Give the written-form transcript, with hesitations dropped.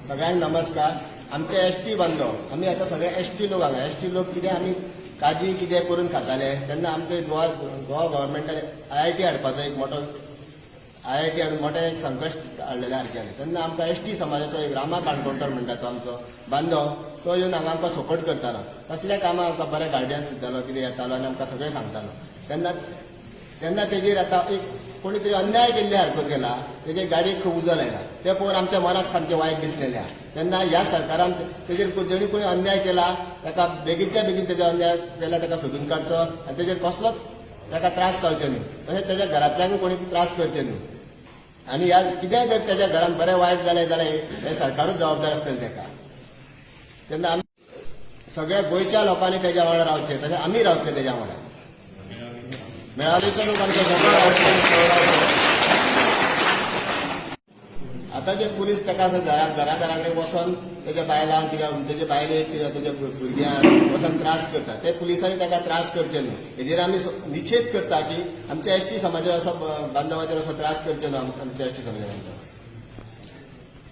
सगळ्यांक नमस्कार. आमचे एसटी बांधव, आमी आतां सगळे एसटी लोक हांगा. एसटी लोक कितें, आमी काजी कितें करून खाताले. तेन्ना आमचे गोवा गोवा गव्हर्मेंटान आयआयटी हाडपाचो एक मोठो, आयआयटी हाडून मोठें एक संकश्ट हाडलेलें सारकें जालें. तेन्ना आमकां एसटी समाजाचो एक रामा काणकोणकर म्हणटा तो आमचो बांधव, तो येवन हांगा आमकां सपोर्ट करतालो. कसल्या कामां आमकां बरें गायडन्स दितालो, कितें येतालो आनी आमकां सगळें सांगतालो. तेन्ना तेन्ना तेजेर आतां एक कोणी तरी अन्याय केल्ले सारको केला. तेजे गाडयेक खूब उजो लायला, तें पळोवन आमच्या मनाक सामकें वायट दिसलेलें आहा. तेन्ना ह्या सरकारान तेजेर जेणी कोणी अन्याय केला ताका बेगीनच्या बेगीन तेजो अन्याय केला ताका सोदून काडचो आनी तेजेर कसलोच ताका त्रास जावचे न्हू. तशेंच तेज्या घरांतल्यानूय कोणी त्रास करचे न्हू. आनी ह्या कितेंय जर तेज्या घरान बरें वायट जालें जाल्यार हे सरकारूच जबाबदार आसतलें तेका. तेन्ना आमी सगळ्या गोंयच्या लोकांनी तेज्या वांगडा रावचें, तशें आमी रावतले तेज्या वांगडा. मेळावेचो लोक आमचो सगळो रावतलो. आतां जे पुलीस ताका घरा घरा घरा कडेन वचोन तेज्या बायलांक कित्याक, तेजे बायलेक कित्याक, तेज्या भुरग्यांक वचोन त्रास करता, ते पुलिसांनी ताका त्रास करचे न्हू. हेजेर आमी निशेध करता की आमच्या एसटी समाजाचेर असो, बांधवाचेर असो त्रास करचे न्हू आमच्या एसटी समाजा बांधवाक.